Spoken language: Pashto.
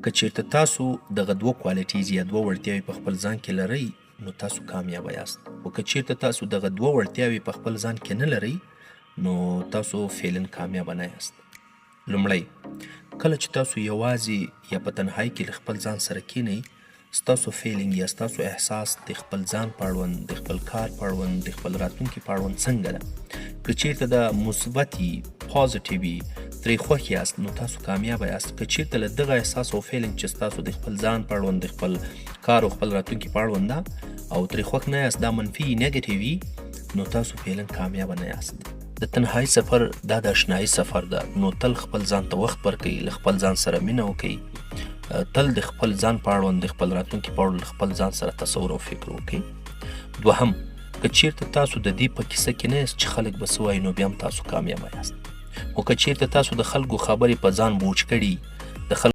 که چیرته تاسو دغه دوه qualities یا دوه وړتیاوې په خپل ځان کې لرئ، نو تاسو کامیابه یاست، خو که چیرته تاسو دغه دوه وړتیاوې په خپل ځان کې نه لرئ، نو تاسو فعلا کامیابه نه یاست. لومړی، کله چې تاسو یوازې یا په تنهایی کې له خپل ځان سره کینئ، ستاسو feeling یا ستاسو احساس د خپل ځان په اړوند، د خپل کار په اړوند، د خپل راتلونکي په اړوند څنګه ده؟ که چیرته دا مثبت وي، positive وي، ترې خوښ یاست، نو تاسو کامیابه یاست. که چیرته له دغه احساس او feeling چې ستاسو د خپل ځان په اړوند، د خپل کار او خپل راتلونکي په اړوند ده او ترې خوښ نه یاست، دا منفي، negative وي، نو تاسو فعلا کامیابه نه یاست. د تنهایی سفر دا د اشنایی سفر ده، نو تل خپل ځان ته وخت ورکړئ، له خپل ځان سره مینه وکړئ، تل د خپل ځان په اړوند، د خپل راتلونکي په اړوند خپل ځان سره تصور او فکر وکړئ. دوهم، که چیرته تاسو د دې په کیسه کې نه یاست چې خلک به څه وایي، نو بیا هم تاسو کامیابه یاست، خو که چیرته تاسو د خلکو خبرې په ځان بوج کړي، د خلکو